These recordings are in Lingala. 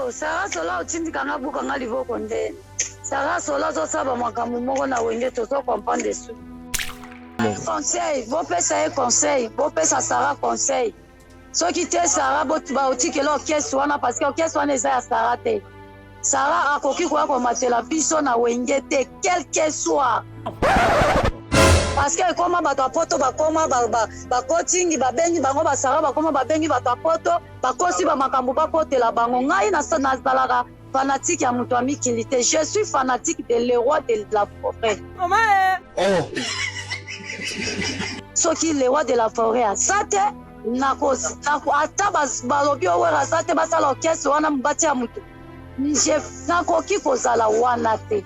Oh, Sarah Sola otindika nga buka nga liboko nde. Sarah Sola azosala ba makambo moko na wenge tozo comprendre su. Conseil, bopesa ye conseil, bopesa Sarah conseil. Soki te Sarah baotikela orchestre wana parce que orchestre wana eza ya Sarah te. Sarah akoki koya komatela biso na wenge te quel que soit. Parce que ekoma bato ya poto bakoma bakotingi babengi bango ba Sarah bakoma babengi bato ya poto bakosi ba makambo bakotela bango. Ngai nazalaka fanatique ya moto ya mikili te, je suis fanatique de le roi de la forêt. Oh. Soki le roi de la forêt aza te, nako ata balobi owera aza te, basala orchestre wana batia moto, nakoki kozala wana te.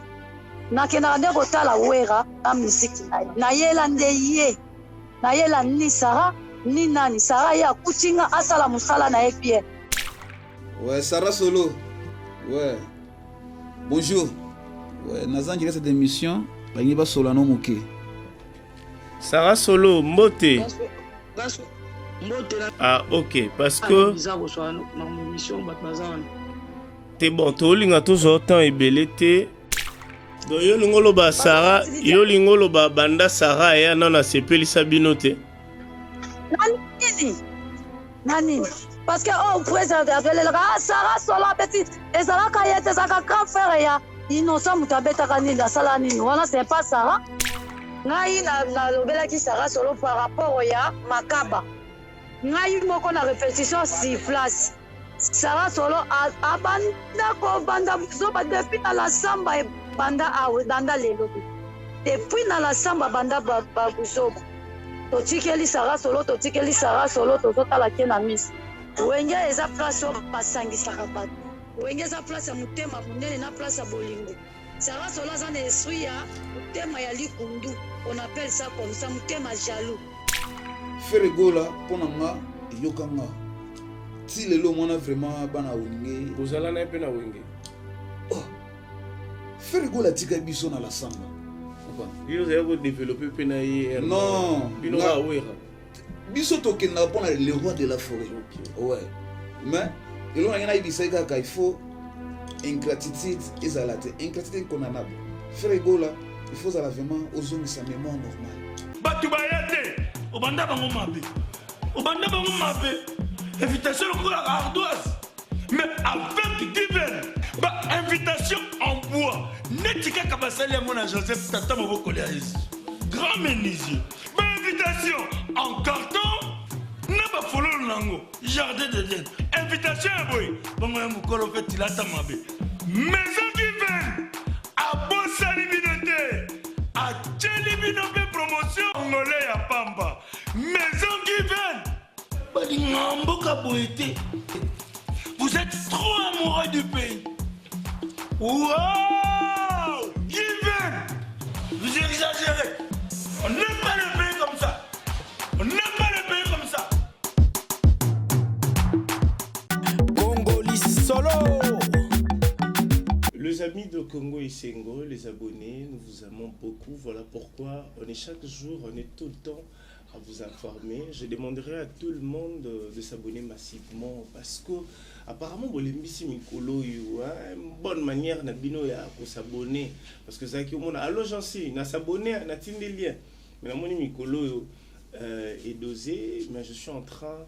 Nakendaka nde kotala Wera na miziki na ye, nayela nde ye, nayela ni Sarah ni nani. Sarah ye akuti nga asala mosala na ye bien. Ouais, Sarah Solo. Ouais. Bonjour. Ouais, naza ngira cette émission, balingi basola no moke. Sarah Solo, mbote. Ah, ok, parce que te bon, tolinga tozwa temps ebele te. Donc yo lingo loba Sarah, yo lingo loba banda Sarah ya nano asepelisa bino te. Nani? Nani? Parce que oh président abelelaka ah Sarah Solo abeti ezalaka ye te, ezalaka grand frère ya Innocent moto abetaka nini asala nini wana, c'est pas Sarah. Ngai nalobelaki Sarah Solo par rapport ya Makaba. Ngai moko na répétition sur place. Sarah Solo abanda kobanda zoba depuis na la samba ebanda awa ebanda lelo te. Depuis na la samba banda ba buzoba. Totikeli Sarah Solo, totikeli Sarah Solo, tozotala ke na miso. Wenge eza place oyo basangisaka bato. Wenge eza place ya motema monene na place ya bolingo. Sarah Solo aza na esprit ya motema ya likundu, on appelle ça comme ça, motema jaloux. Ferre Gola mpo na nga eyoka nga ti lelo mwana vraiment bana wenge. Ozala na ye mpe na wenge. Oh. Ferre Gola atika biso na la samba. Yo ozali kodeveloppe mpe na ye. Non, bino kaka Wera. Biso tokendaka mpo na le roi de la forêt. Okay. Ouais. Mais eloko na ngai nayebisaki kaka il faut ingratitude ezala te, ingratitude condamnable. Ferre Gola il faut ozala vraiment ozongisa mémoire normale. Bato baya te, obanda bango mabe, obanda bango mabe, invitation lokola ardoise, mais avec Given ba invitation en bois neti kaka basali yango na Joseph tata mobokoli ya Yesu grand menuisier, ba invitation en carton na bafololo nango jardin d'Eden, invitation ya boye bongo ya mokolo mpe tilata mabe. Maison Given abosani bino te, atieli bino mpe promotion ngole ya pamba. Maison Given balinga mboka boye te, vous êtes trop amoureux du pays. Wow! Given, vous exagérez. On n'aime pas le pays comme ça. On n'aime pas le pays comme ça. Congoli solo. Les amis de Congo Esengo, les abonnés, nous vous aimons beaucoup. Voilà pourquoi on est chaque jour, on est tout le temps à vous informer. Je demanderai à tout le monde de s'abonner massivement parce que apparemment bolembisi mikolo yo, hein, une bonne manière na bino ya ko s'abonner parce que zaki omona allo Jansi na s'abonner na tindi lien mais na moni mikolo yo est dosé, mais je suis en train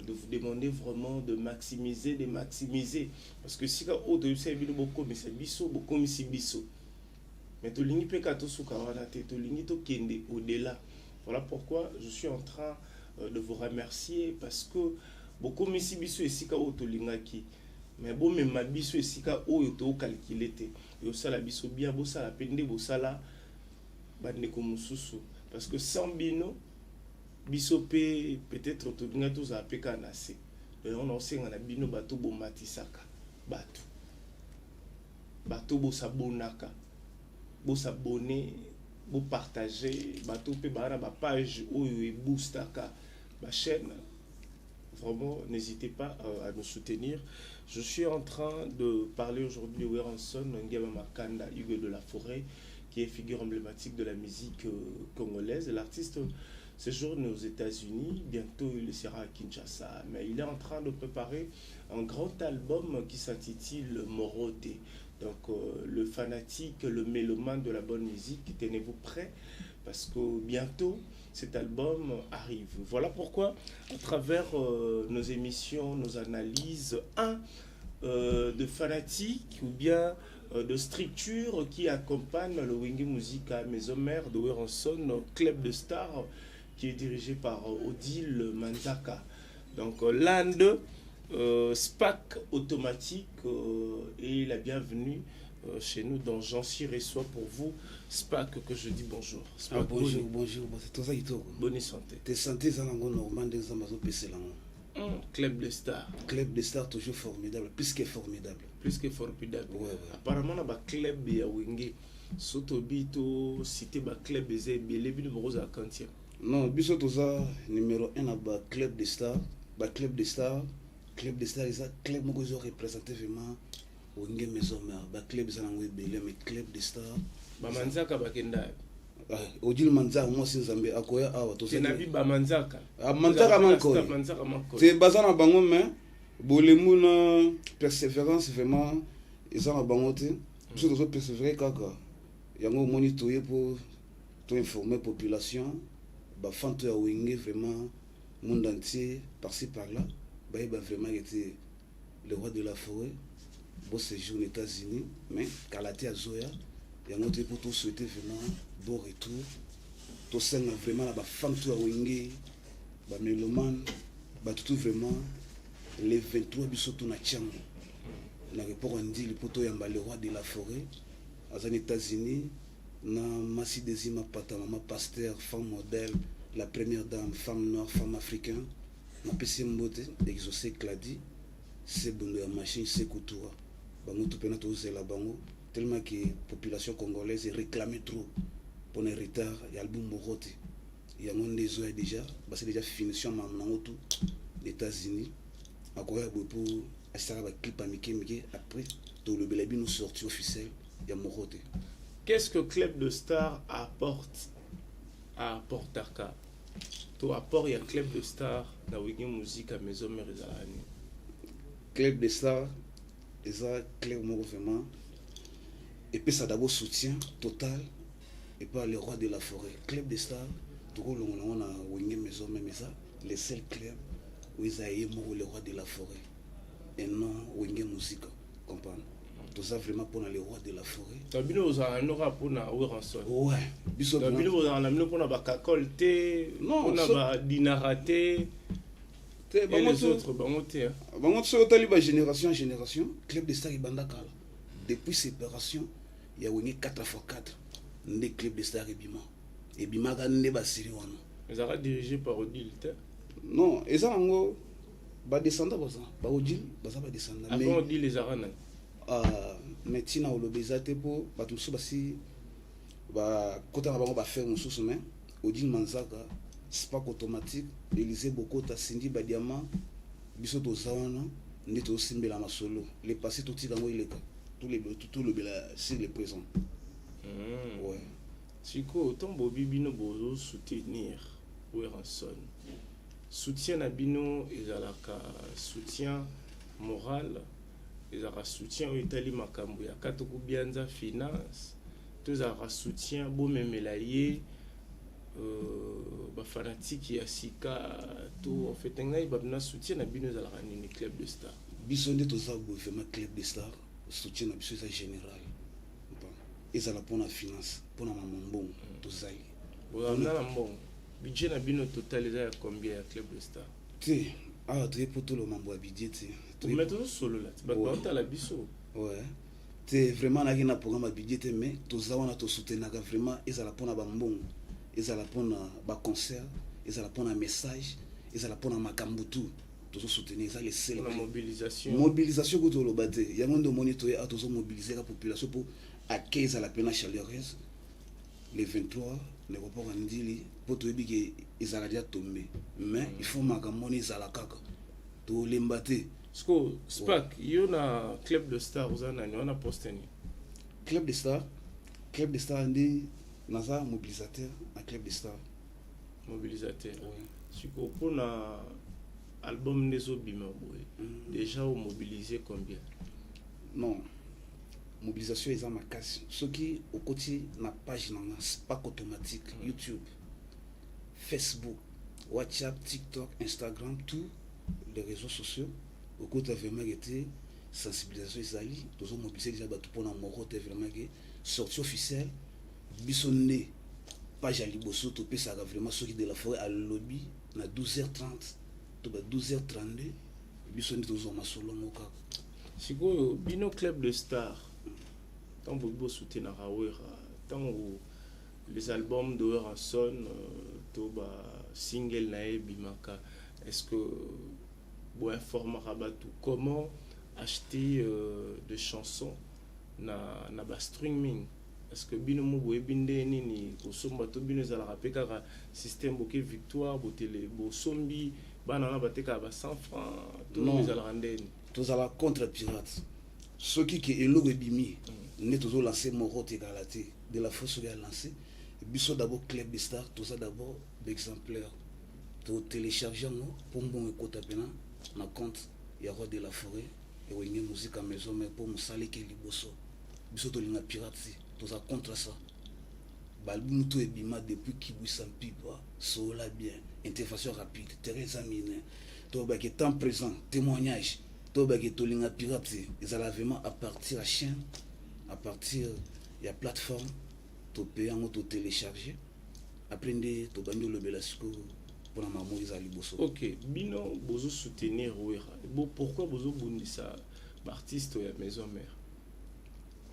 de vous demander vraiment de maximiser, de maximiser parce que sika oyo toyebisa bino bokomisa biso, bokomisi biso, mais tolingi mpe kaka tosuka wana te, tolingi tokende au-delà. Voilà pourquoi je suis en train de vous remercier parce que bokomisi biso esika oyo tolingaki, mais bomema biso esika oyo tocalcule te, osala biso bien, bosala mpe nde bosala bandeko mosusu parce que sans bino biso mpe peut-être tolinga tozala mpe kaka na se. Donc on osenga na bino bato bomatisaka bato, bato bosabonaka, bosabone, bopartage, bato mpe baa na bapage oyo eboostaka bachaîne. Vraiment, n'hésitez pas à nous soutenir. Je suis en train de parler aujourd'hui de Werrason Ngiama Makanda, Hugo de la Forêt, qui est figure emblématique de la musique congolaise. L'artiste séjourne aux États-Unis. Bientôt, il sera à Kinshasa. Mais il est en train de préparer un grand album qui s'intitule Morote. Donc, le fanatique, le mélomane de la bonne musique, tenez-vous prêts parce que bientôt, cet album arrive. Voilà pourquoi, à travers nos émissions, nos analyses, un de fanatiques ou bien de structures qui accompagnent le Wenge Musica Maison Mère de Werrason, club de stars qui est dirigé par Odile Manzaka. Donc l'un d'eux, SPAC automatique est la bienvenue chez nous dans Jean reçoit pour vous SPAC que je dis bonjour. SPAC, ah, bonjour, bonjour, toza kitoko. Bonne santé. Te santé eza nango normal nde Nzambe azopesela yango. Club de stars. Club de stars toujours formidable, plus que formidable. Plus que formidable. Ouais. Apparemment na ba club ya Wenge so tobi to cité ba club eza ebele, bino bokozala quantième? Non, biso toza numéro 1 na ba club de stars. Ba club de stars, club de stars eza club moko ezo représenter vraiment Wenge Maison Mère. Ba club eza nango ebele, mais club de stars. Bamanzaka bakenda? Odile Manzaka, mwasi Nzambe, akoya awa. Tonabi bamanzaka. Manzaka mankoy te, baza na bango, mais bolemu na persévérance vraiment eza na bango te. Biso tozo persévérer kaka. Yango omoni toye mpo toinformer population, bafan to ya Wenge vraiment monde entier, par-ci par-là, bayeba vraiment ete le roi de la forêt bo séjour aux États-Unis, mais kala te azoya. Yango te mpo tosouhaite vraiment bon retour. Tosenga vraiment na bafan to ya Wenge, bamélomane, bato tout vraiment, le 23 biso to na Tiango na aéroport ya Ndjili mpo toyamba le roi de la forêt. Aza na États-Unis na Masi Desi Mapata, mama pasteur, femme modèle, la première dame, femme noire, femme africaine. Napesi ye mbote. Exaucé Cladi Sebondo ya machine Sekutura, bango tu mpena tozela bango tellement que population congolaise réclame trop mpona retard ya album moko te. Yango nde ezoya déjà, basi déjà finition makambo nango tout. États-Unis akoya boye mpo asalaka baclip ya mike mike, après tolobela bino sortie officielle ya moko te. Qu'est-ce que club de star apporte, apportaka to apport ya club de star na Wenge Musica Maison Mère ezalaka nini? Club de star eza club moko vraiment epesa d'abord soutien total epa le roi de la forêt. Club de star, tokolongola yango na Wenge Maison Mère, eza le seul club oyo eza ye moko le roi de la forêt et non Wenge Musica, comprendre? Toza vraiment mpona le roi de la forêt. To bino bozalaka na kaka mpona Werrason? Ouais, biso. To bino bozalaka na bino mpona bakakole te? Non. Mpona badinara te? Te. Et bango les autres, bango te, hein? Bango soki otali bagénération génération, club de star ebanda kala depuis séparation ya Wenge 4 x 4 nde club de star ebima, ebimaka nde basiri wana. Ezalaka dirigé par Odile te? Non, eza nango badescendant, baza baodile, baza badescendant. Avant Odile ezalaka nani? Mais ntina oloba eza te mpo bato mosusu basi bakota na bango bafere mosusu, mais Odile Manzaka, Spark automatique, Élysée Bokota, Cindy Badiama, biso toza wana nde tozosimbela masolo. Le passé totika yango eleka, tolobela sur le présent. Ouais. Sikoyo ntango bobi bino bozosoutenir Werrason, soutien na bino ezalaka soutien moral, ezalaka soutien oyo etali makambo ya katuku bianza finance, to ezalaka soutien bomemela ye bafanatike ya sika? To en fait ngai babina soutien na bino ezalaka nini, club de star? Biso nde toza boye vraiment, club de star, soutien na biso eza général. Bon, ezala mpona finance, mpona mama mbongo, tozali. Bozala na mbongo, budget na bino total eza ya combien ya club de star? Te, awa toye mpo toloba mambo ya budget te. Mais tozosolola te, bato baotala biso. Ouais, te, vraiment nayaki na programme ya budget te, mais toza wana, tosoutenaka vraiment, ezala mpona bambongo, ezala mpona baconcert, ezala mpona message, ezala mpona makambo tout tozosoutenir. Eza le seul. Mpona mobilisation? Mobilisation kutu oloba te. Yango nde omoni toye awa, tozomobilize ka population mpo ake ezala mpena chaleureuse le 23 na aéroport ya Ndjili, mpo toyebi ke ezala dia tombe, mais il faut makambo wana ezala kaka, tolemba te. Siko Spark, yo na club de star oza nani wana, poste nini? Club de star, club de star nde naza mobilisateur na club de star. Mobilisateur. Sikoyo mpona album nde ezobima boye, déjà omobilize combien? Non, mobilisation eza makasi. Soki okoti na page na nga Spark Automatique, YouTube, Facebook, WhatsApp, TikTok, Instagram, tous les réseaux sociaux, okota vraiment ete sensibilisation ezali. Tozomobilize déjà bato mpona moko te. Vraiment ke sortie officielle, biso nde page ya liboso topesaka. Vraiment, soki de la Forêt alobi na 12h30 to ba 12h32, biso nde tozwa masolo yango kaka. Sikoyo bino Club de Star, ntango bobi bosoutenaka Wera, ntango les albums de Werrason to basingle na ye ebimaka, est ce que boinformaka bato comment acheter de chansons na bastreaming? Est ce que bino mo boyebi nde nini kosomba, to bino ezalaka mpe kaka système boke Victoire, botele, bosombi, bana wana batekaka ba 100 francs, to ezalaka ndeni? Tozala contre pirate. Soki ke eloko ebimi nde tozolance moko te, ekala te. De la Forêt soki alance, biso d'abord Club de Star toza d'abord baexemplaire, totélécharge yango mpo mbongo ekota mpena na compte ya roi de la forêt, Ewenge Musica Maison Mère, mpo mosala eke liboso. Biso tolinga pirate te, toza contre ça. Baalbum to ebima depuis Kibwisa Mpipa, Sola Bien, Intervention rapide, Terrain eza mine, tobaki Temps présent, Témoignage, tobaki tolinga pirate te. Ezala vraiment à partir ya chaîne, à partir ya plateforme, topaye yango, totélécharge, après nde tobandi olobela sikoyo mpona mamo ezala liboso. Ok, bino bozosoutenir Wera bo, pourquoi bozobundisa baartiste ya Maison Mère?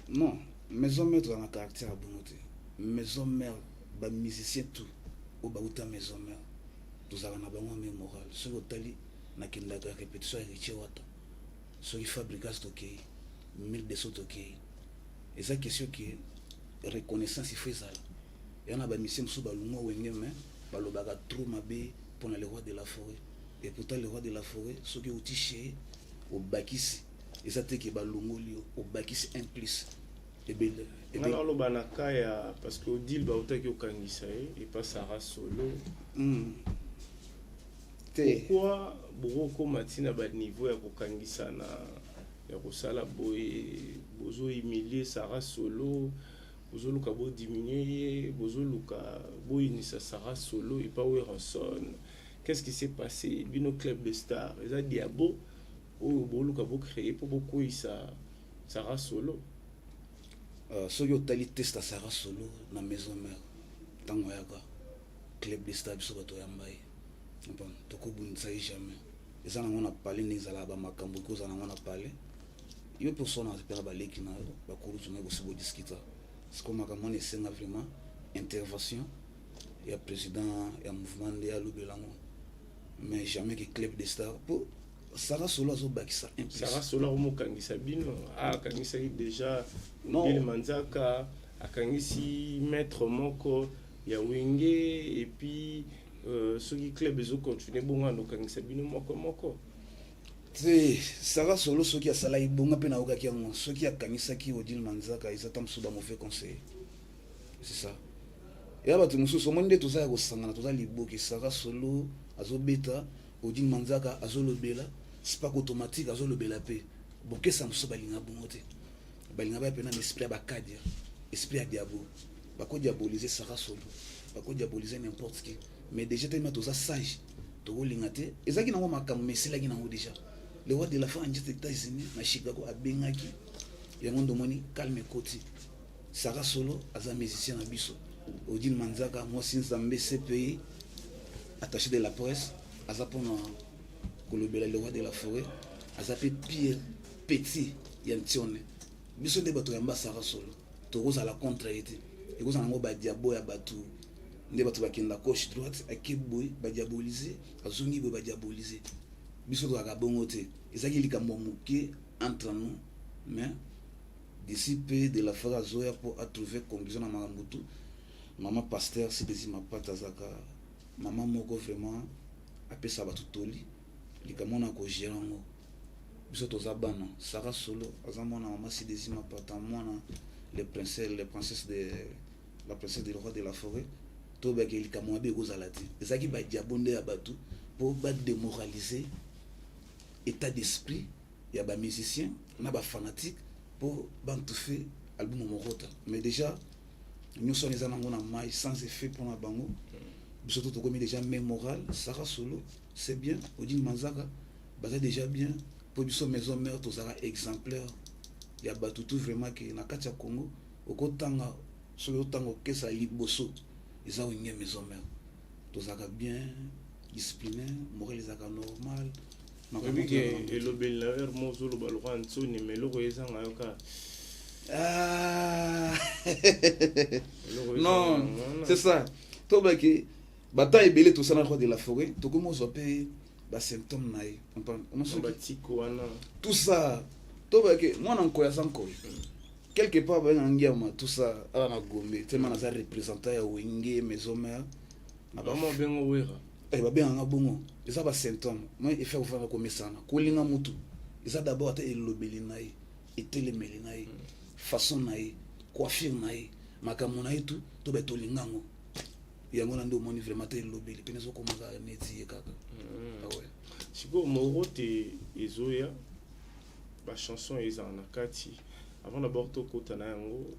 Non, Maison Mère tozala na caractère ya bongo te. Maison Mère, bamusicien tout oyo bauta Maison Mère, tozalaka na bango même moral. Soki otali, nakendaka répétition ya Héritier Wata, soki Fabregas tokei, 1200 tokei. Eza question ke reconnaissance, il faut ezala ya na bamusicien mosusu balongwa Wenge, mais balobaka trop mabe mpona le roi de la forêt. Et pourtant le roi de la forêt, soki outi chez obakisi, eza te ke balongoli yo, obakisi un plus ebele. Nga na oloba na ka ya, parce que Odile bautaki okangisa ye epa Sara Solo. Te. Pourquoi bokokóma ntina baniveau ya kokangisana, ya kosala boye? Bozohumilie Sara Solo, bozoluka bodiminue ye, bozoluka boyinisa Sara Solo epa Werrason. Qu'est-ce qui s'est passé? Bino Club de Star, eza diabo oyo boluka bocréer mpo bokweyisa Sara Solo? Soki otali test ya Sara Solo na Maison Mère, ntango ayaka Club de Star, biso bato oyamba ye. Bon, tokobundisa ye jamais. Eza nango na palais ndenge ezalaka, bamakambo ekozala nango na palais. Yo mpe osona mpe na baleki na yo, bakulutu na yo, bosi bodiskita. Siko makambo wana esenga vraiment intervention ya président ya mouvement nde alobela yango, mais jamais ke Club de Star, mpo Sara Solo azobakisa un plus. Sara Solo akomokangisa bino, akangisaki déjà. Non. Odile Manzaka akangisi maître moko ya Wenge, et puis soki club ezocontinue bongo, andokangisa bino moko moko. Te, Sara Solo soki asalaki bonga mpe nayokaki yango, soki akangisaki Odile Manzaka, eza ta mosusu bamauvais conseil, c'est ça. Eya bato mosusu omoni nde toza ya kosangana, toza liboke. Sara Solo azobeta, Odile Manzaka azolobela, Spark Automatique azolobela mpe bokesa mosusu. Balinga bongo te, balinga baya mpena na esprit ya bakadia, esprit ya diabo. Bakodiabolize Sara Solo, bakodiabolize n'importe qui, mais déjà tellement toza sage, tokolinga te. Ezalaki nango makambo, mais esilaki nango déjà. Le roi de la forêt anditi États-Unis na Chicago, abengaki yango, ndomoni calme ekoti. Sara Solo aza musicien na biso. Odile Manzaka, mwasi Nzambe, CPI, attaché de la presse, aza mpona kolobela le roi de la forêt, aza mpe pire petit ya ntione. Biso nde bato yamba Sara Solo, tokozala contre ye te. Ekozala yango badiabo ya bato nde bato bakenda gauche droite, ake boye badiabolize, azongi boye badiabolize. Biso tozalaka bongo te. Ezalaki likambo ya moke entre nous, mais d'ici peu de la forêt azoya mpo atrouve conclusion na makambo tu. Mama pasteur Sidesi Mapata azalaka mama moko vraiment apesa bato toli. Likambo na kogérer yango, biso toza bana. Sara Solo aza mwana mama Sidesi Mapata, mwana le princesse, le princesse de la princesse du roi de la forêt. Toyebaki likambo mabe ekozala te. Ezalaki ba diabo nde ya batu po ba demoraliser etat d'esprit ya ba musiciens na ba fanatiques po ba entouffer album Morota. Mais dejà nyoso wana eza nango na mayi sans effet pona bango. Biso tout tokomi dejà même moral. Sarah Solo c'est bien, Odile Manzaka baza dejà bien po biso maison mère tozalaka exemplaire ya batu tout vraiment ke na kati ya Congo okotanga Soki otanga orchestre ya liboso eza wenge maison mère tozalaka bien disciplinaire moral ezalaka normal. Oyebi ke elobeli na yo heure moko ozoloba lokola nsoni mais eloko ezanga yo kaka. Ah. Non, c'est ça. Tobaki bata ebele tosala roi de la forêt tokomi ozwa mpe basymptôme na ye batiko wana tout ça tobaki mwana nkoyi aza nkoyi quelque part babenga ngiama tout ça awa na gombe tellement naza représentant ya wenge maison mère. Mama obengo wera. Eh, babenganga bongo eza basymptôme moi efe kofanda komesana kolinga mutu eza d'abord ata elobeli na ye etelemeli na ye façon na ye coiffure na ye makambo na ye tout to ba tolinga yango yango na nde omoni vraiment ata elobeli pene ezokomaka neti ye kaka. Ah ouais. Sikoyo moro te ezoya bachanson ezala na kati avant d'abord tokota na yango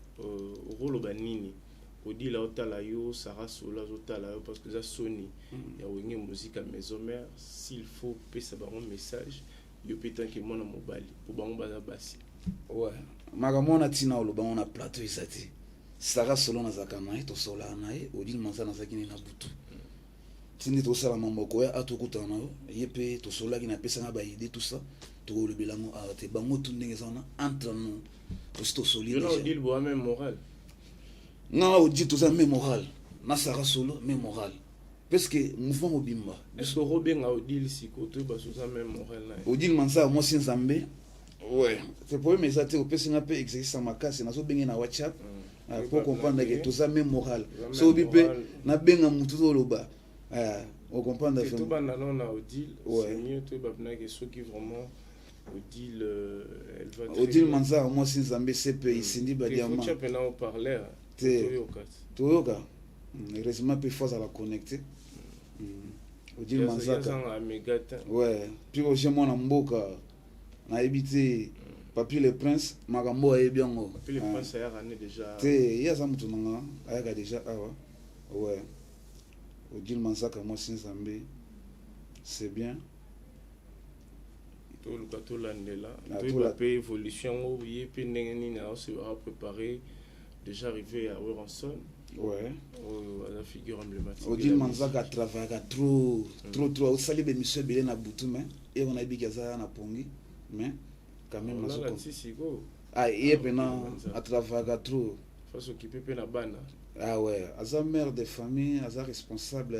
okoloba nini Odile aotala yo, Sarah Solo azotala yo parce que eza soni ya Wenge Musica Maison Mère. S'il faut pesa bango message yo mpe tanke mwana mobali po bango baza basi. Ouais, makambo wana ntina oloba ngo na plateau eza te. Sarah Solo nazalaka na ye, tosolaka na ye. Odile Manza nazalaki ne na butu tindi tosala mambo koya a tokutana na yo ye mpe tosololaki na apesanga baide tout ça tokolobela yango awa te bango tu ndenge eza wana entre nous tosi tosoli. Yo na Odile boa même moral. Nga Odile toza même moral na Sarah Solo même moral parce que mouvement mobimba. Est-ce que okobenga Odile sikoyo toyeba soza même moral na ye? Odile Manza mwasi Nzambe. Ouais, c'est problème eza te opesi nga mpe exercice ya makasi nazobenge na WhatsApp po comprendre ke toza même moral so obi mpe nabenga mutu toloba ocomprendre. Tobanda nano na Odile. C'est mieux toyeba mpena soki vraiment Odile elle va très Odile Manza mwasi Nzambe CPI Cindy Badiama. Tia mpena haut-parleur. Te toyoka heureusement mpe fo azala connecté Odile Manzaka. Ouais, puis Roger mwana mboka nayebi te Papi le Prince makambo ayebi yango. Papi le Prince ayaka ne déjà. Te ye aza motu nanga ayaka déjà awa. Ouais, Odile Manzaka mwasi Nzambe c'est bien. Toluka tolandela toyeba mpe évolution yango ye mpe ndenge nini aopréparé déjà arrivé à Werrason. Ouais. Oyo aza figure emblématique. Odile Manzaka travaillaka trop trop trop osali bémission ebele na butu mais ye wana ayebiki aza na pongi mais quand même ah ye mpena atravaillaka trop. Faut s'occuper mpe na bana. Ah ouais, aza mère de famille, aza responsable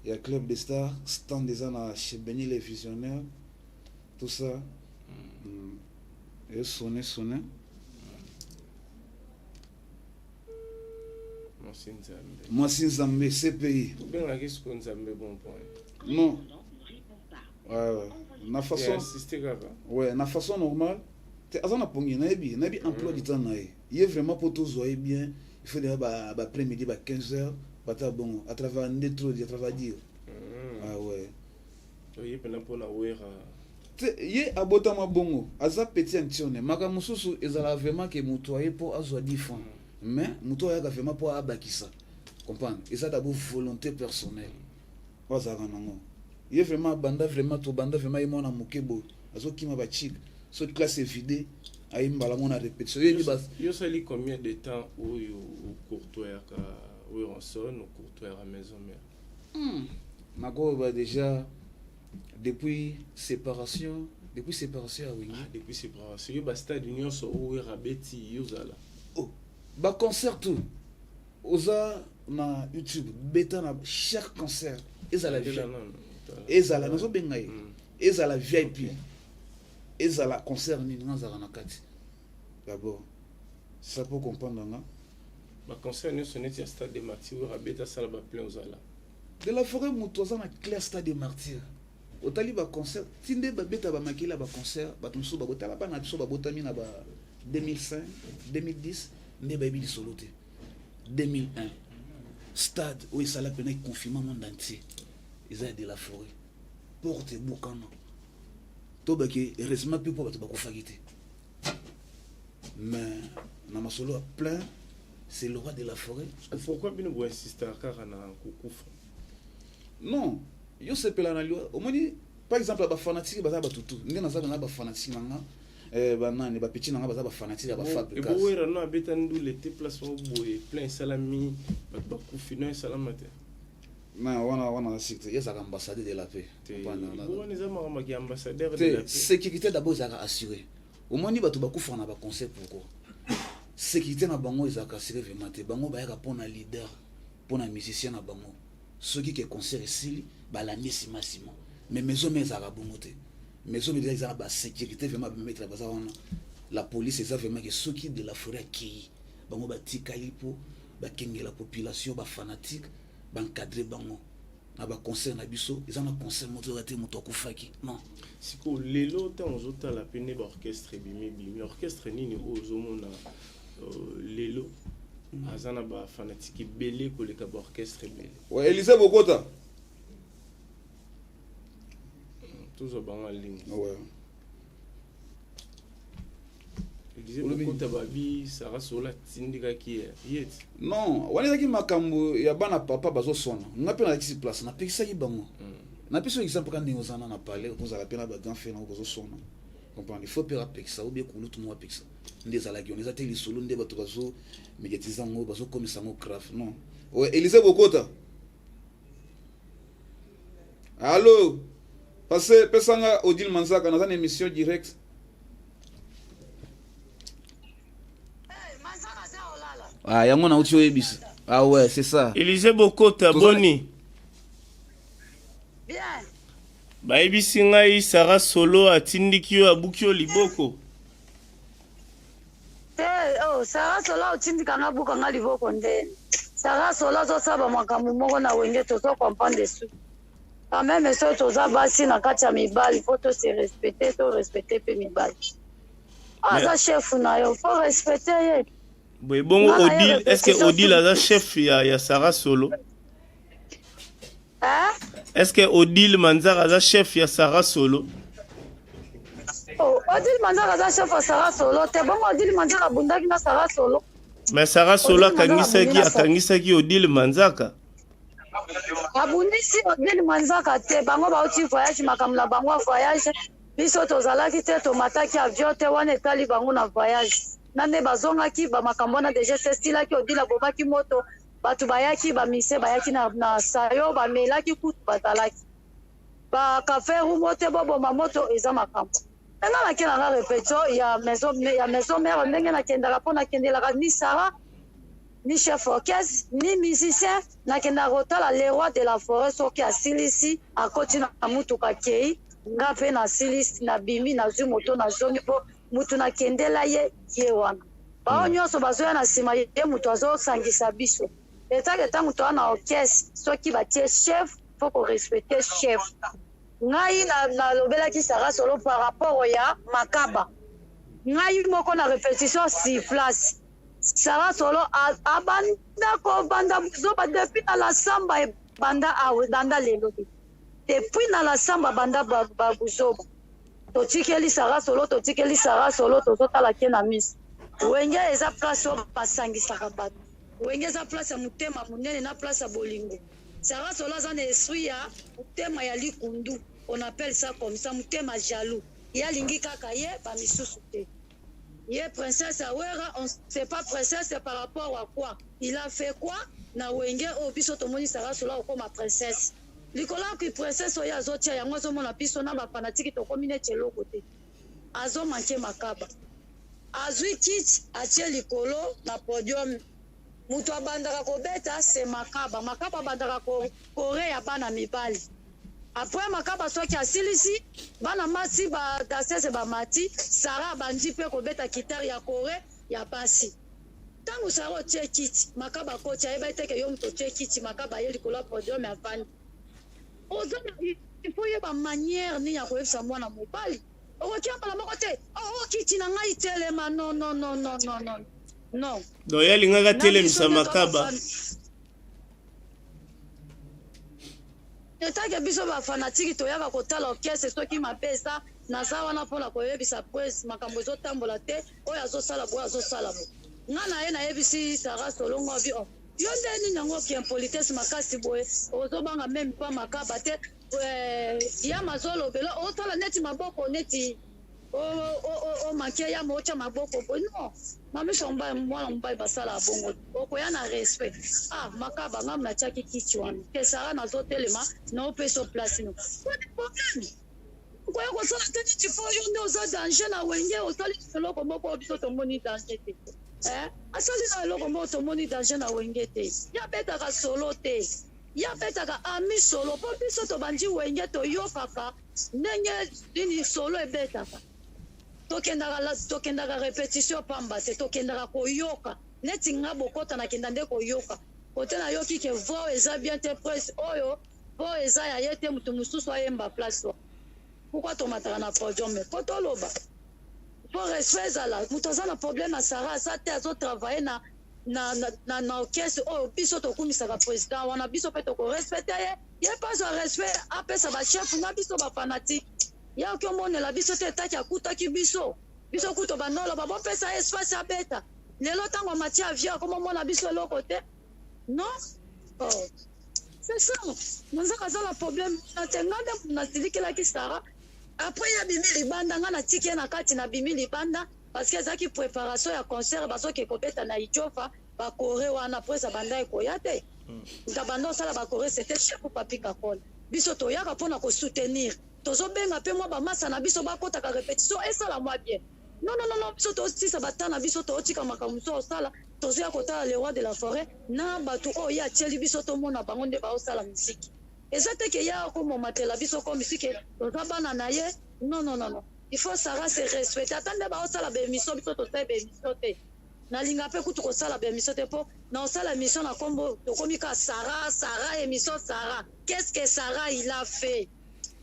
ya club de stars stand eza na chez Beni les visionnaires tout ça. Et sonné sonné. Mwasi Nzambe. Mwasi Nzambe CPI. Obengaki siko Nzambe bon point. Non. Ouais, na façon insiste kaka. Ouais, na façon normale. Te aza na pongi nayebi, nayebi emploi du temps na ye. Ye vraiment po tozwa ye bien, il faut déjà ba ba après-midi ba 15 heures bata bongo à travers nde trop à travers dire. Ah ouais. Oye mpena mpona Wera. Te ye abotama bongo, aza petit ya ntione. Makambo mosusu ezalaka vraiment ke moto aye mpo azwa 10 francs. Mais moto ayaka vraiment mpo abakisa. Comprendre? Eza d'abord volonté personnelle. Oyo azalaka nango. Ye vraiment abanda vraiment tobanda vraiment ye mwana moke boye. Azokima ba chic. Soki classe est vide, aye mbala mona répétition. Ye ba Yo sali combien de temps oyo ocourtoyaka Werrason, ocourtoyaka Maison Mère? Nakoba déjà depuis séparation, depuis séparation ya Wenge. Ah, depuis séparation. Yo ba stade nyonso oyo Wera beti yo zala. Oh, ba concert tout. Oza na YouTube beta na chaque concert ezala VIP. Ezala nazobenga ye. Ezala VIP. Ezala concert nini nazala na kati. D'abord, ça pour comprendre nga. Ba concert nyonso neti ya stade de Martyrs Wera beta sala ba plein ozala. De la forêt moto aza na clair stade de Martyrs. Otali ba concert tinde babeta ba makila ba concert bato mosusu babotala bana biso babotami na ba 2005 2010 nde bayebi lisolo te 2001. Stade oyo esala mpena econfirma monde entier eza ya de la forêt. Porte ebukana. Tobaki heureusement mpe mpo bato bakufaki te. Mais na masolo ya plein, c'est le roi de la forêt. Pourquoi bino boinsistaka kaka na kokufa? Non, yo sepela na liwa. Omoni par exemple bafanatike baza batutu nde naza na bafanatike na nga, banani bapeti na nga baza bafanatike ya bafabrikas. Ebowera no abeta ndule te, place moko boye plein esalami, bato bakufi, no esalama te. Na wana wana sik te, ye ezalaka ambassadeur de la paix. Wana eza makambo ya ambassadeur de la paix. Sécurité d'abord ezalaka assuré. Omoni bato bakufaka na baconcert, pourquoi? Sécurité na bango ezalaka assuré vraiment te. Bango bayaka mpona leader, mpona musicien na bango. Soki ke concert esili, balandi nsima nsima. Mais maison mère ezalaka bongo te. Maison mère eza na basécurité vraiment, bametre baza wana, la police eza vraiment ke soki de la forêt akei, bango batikali mpo bakengela population, bafanatique, baencadre bango na baconcert na biso. Eza na concert moto oyoka te moto akufaki, non. Sikoyo lelo ntango ozotala pene baorchestre ebimi ebimi, orchestre nini oyo ozomona lelo aza na bafanatike ebele koleka baorchestre ebele? Ouais, Elise Bokota. Tozwa bango alingi. Ouais. Elise Bokota, babi Sara Sola atindikaki ye ti. Non, wana ezalaki makambo ya bana papa bazosona. Nga mpe nazalaki place, napekisaki bango. Napesi yo exemple kaka ndenge ozana na palais, okozala mpe na bagrand frère nango bozosona, comprendre? Il faut mpe apekisa ou bien kulutu moko apekisa. Nde ezalaki wana, eza te lisolo nde bato bazo médiatise yango, bazokomisa yango grave, non. Ouais, Elise Bokota. Allo. Parce pesanga Odile Manzaka naza na émission direct. Ah, yango nauti oyebisa. Ah ouais, c'est ça. Elise Bokota, boni? Bien. Bayebisi ngai Sara Solo atindiki yo, abuki yo liboko. Te, oh, Sara Solo otindika nga buka nga liboko nde. Sara Solo azosala makambo moko na Wenge, tozo comprendre su. Quand même soki toza basi na kati ya mibali, faut to se respecter, to respecter mpe mibali. Aza chef na yo, faut respecter ye. Boye bongo Odile, est ce que Odile aza chef ya Sara Solo? Hein? Est ce que Odile Manzaka aza chef ya Sara Solo? Oh, Odile Manzaka aza chef ya Sara Solo te. Bongo Odile Manzaka abundaki na Sara Solo. Mais Sara Solo akangisaki akangisaki Odile Manzaka. Abundisi Odile Manzaka te. Bango bauti voyage, makambo na bango ya voyage. Biso tozalaki te, tomataki avion te, wana etali bango na voyage. Na nde bazongaki, bamakambo wana deja esilaki. Odile abomaki moto, bato bayaki, bamise bayaki na sayo, bamelaki kutu, bazalaki bakafe rumo te. Boboma moto eza makambo. Nga nakendaka répétition ya maison mère ndenge nakendaka, mpo nakendelaka ni Sara, ni chef orchestre, ni musicien. Nakendaka kotala le roi de la forêt. Soki asilisi, akoti na mutuka, akei. Nga mpe nasilisi, nabimi, nazwi moto, nazongi, mpo mutu nakendela ye, ye wana. Bao nyonso bazoya na nsima, ye moto azosangisa biso. Etake ntango toza na orchestre, soki batie chef, faut korespecte chef. Ngai nalobelaki Sara Solo par rapport ya Makaba. Ngai moko na répétition sur place, Sara Solo abanda kobanda buzoba depuis na la samba. Ebanda awa, ebanda lelo te. Depuis na la samba banda babuzoba. Totikeli Sara Solo, totikeli Sara Solo, tozotala ke na miso. Wenge eza place oyo basangisaka bato. Wenge eza place ya motema monene na place ya bolingo. Sara Solo aza na esprit ya motema ya likundu, on appelle ça comme ça, motema jaloux. Ye alingi kaka ye, bamisusu te. Ye princesse Awera, on sait pas princesse par rapport à quoi. Il a fait quoi na Wenge oyo biso tomoni Sara Solo akokoma princesse? Likolo ya princesse oyo azotia yango, azomona biso na bafanatiki tokomi neti eloko te. Azomanke Makaba, azwi kiti, atie likolo na podium. Moto abandaka kobeta se Makaba. Makaba abandaka kore ya bana mibali. Après Makaba soki asilisi, bana masi badasese bamati. Sara abandi mpe kobeta kitare ya kore ya basi. Ntango Sara otie kiti, Makaba akoti, ayeba eteke yo moto otie kiti. Makaba aye likolo ya podium, avandi. Oza na, il faut yeba manière nini ya koyebisa mwana mobali. Okoki mbala moko te: "Oh, kiti na ngai, telema." Non, non, non, non, non, non, non. Donc ye alingaka atelemisa Makaba. Etake biso bafanatiki toyaka kotala orchestre, soki mabe eza, naza wana mpona koyebisa presse makambo ezotambola te, oyo azosala boye, azosala boye. Nga na ye nayebisi Sara Solongo abi: "Oh, yo nde nini yango ki impolitesse makasi boye? Ozobanga meme pa makaba te, ya mazolobela, osala neti maboko neti omanke ya mootya maboko boye." Non, mamiso mobali, mwana mobali basala bongo, okoya na respect. Ah, makaba ngambo natiaki kiti wana te. Sara, nazotelema, naopesa place no poni problème okoya kosala te neti fo yo nde oza danger na Wenge. Osali eloko moko oyo biso tomoni danger te. Asali na eloko moko tomoni danger na Wenge te. Ye abetaka solo te, ye abetaka ami solo, mpo biso tobandi Wenge, toyokaka ndenge nini solo ebetaka. Tokendaka répétition pamba te, tokendaka koyoka. Neti nga bokota, nakenda nde koyoka kote, nayoki ke voix eza bien te, presse oyo mpo eza ya ye te, moto mosusu ayemba place wa. Pourquoi tomataka na podium? Mais mpo toloba, mpo respect ezala. Moto aza na problème ya Sara aza te, azotravaille na orchestre oyo biso tokumisaka président wana. Biso mpe tokorespecte ye, ye mpe azwa respect, apesa bachef na biso bafanatike. Ye oki omonela biso te, etaki akutaki biso, biso kutu bandoloba bopesa ye espace abeta. Lelo ntango amati avion, akomomona biso eloko te. Non, oh. C'est ça, Manzaka aza na problème wana te. Nga nde nasilikelaki Sara après ye abimi libanda. Nga natiki ye na kati, nabimi libanda parce que ezalaki préparation ya concert bazoke kobeta na Idiofa. Bakore wana après abanda ekoya te, moto abanda osala bakore, c'était chef Papi Kakol. Biso toyaka mpona kosoutenir, tozobenga mpe mwa bamasa na biso bakotaka répétition, esala mwa bien. Non, non, non, non, biso totisa bata na biso, tootika makambo mosusu osala, tozoya kotala le roi de la forêt na bato oyo ye atieli biso, tomona bango nde baosala misiki. Eza te ke ye akomomatela biso comme si ke toza bana na ye. Non, non, non, non, il faut Sara se respecte. Ata nde baosala baémission, biso tosali baémission te. Nalinga mpe kutu kosala baémission te, mpo na osala émission na nkombo tokomi ka Sara, Sara, émission Sara. Qu'est-ce que Sara il a fait?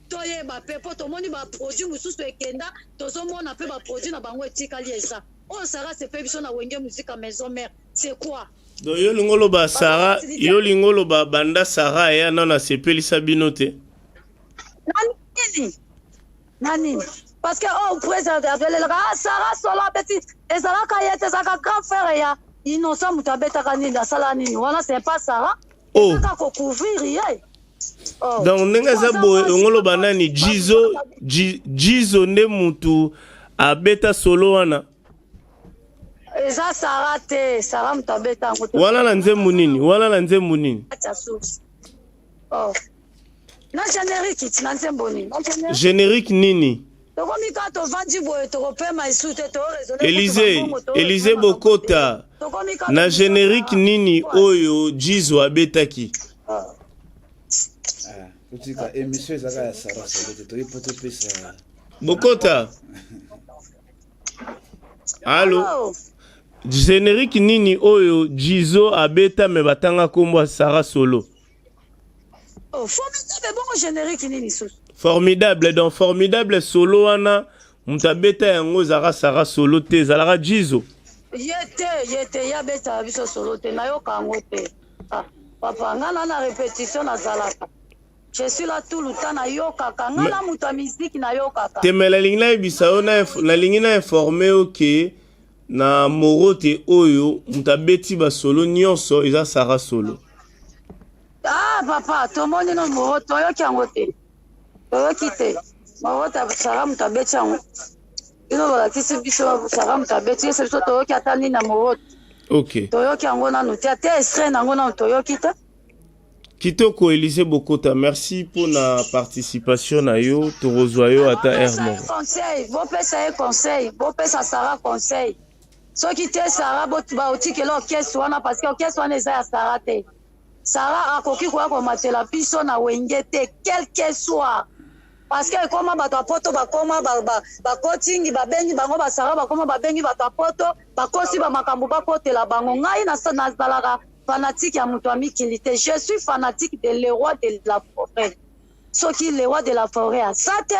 Toyeba mpe, mpo tomoni baproduit mosusu ekenda, tozomona mpe baproduit na bango etikali. Eza oyo Sara sepe biso na Wenge Musica Maison Mère, c'est quoi? Donc yo olingi oloba Sara, yo olingi oloba banda Sara aya nano asepelisa bino te? Na nini, na nini? Parce que oyo président apelelaka: "Ah, Sara solo abeti." Ezalaka ye te, ezalaka grand frère ya Innocent. Moto abetaka nini, asala nini wana, c'est pas Sara. Oh. Kaka kocouvrir ye. Oh. Donc ndenge eza boye, olingi oloba nani, Jizo, Jizo nde mutu abeta solo wana? Eza Sara te, Sara moto abeta yango te. Wana na nzembo nini? Wana na nzembo nini? Kati ya source. Oh. Na générique ti na nzembo nini? Na générique. Générique nini? Tokomi kaka tovandi boye, tokopema esu te, toraisonne. Élysée, Élysée Bokota, na générique nini oyo Jizo abetaki? Ah, totika émission ezaka ya Sara Solo te, toyi mpo topesa. Bokota, allo, générique nini oyo Jizo abeta me batanga nkombo ya Sara Solo? Oh, formidable. Bongo générique nini susu? Formidable. Donc formidable, solo wana moto abeta yango ezalaka Sara Solo te, ezalaka Jizo? Ye te, ye te, ye abetaka biso solo te, nayoka yango te. Ah, papa, nga na répétition nazalaka, je suis là tout le temps, nayokaka nga na moto ya miziki, nayokaka. Te, me nalingi nayebisa yo, nalingi na informe yo ke na morote oyo moto abeti basolo nyonso eza Sara Solo. Ah papa, tomoni no moro, toyoki yango te, toyoki te. Moro Sara moto abeti yango, bino bolakisi biso Sara moto abeti ese, biso toyoki ata nini na moro? Toyoki yango nanu te, ate extrait nango nanu toyoki te. Kitoko, Élysée Bokota, merci mpona participation na yo. Tokozwa yo ata heure moko. Conseil, bopesa ye conseil, bopesa Sara conseil. Soki te, Sara baotikela orchestre wana, parce que orchestre wana eza ya Sara te. Sara akoki koya komatela biso na Wenge te, quel que soit, parce que ekoma bato ya poto bakoma bakotingi, babengi bango basara, bakoma babengi bato ya poto, bakosi bamakambo bakotela bango. Ngai nazalaka fanatique ya moto ya mikili te, je suis fanatique de le roi de la forêt. Soki le roi de la forêt aza te,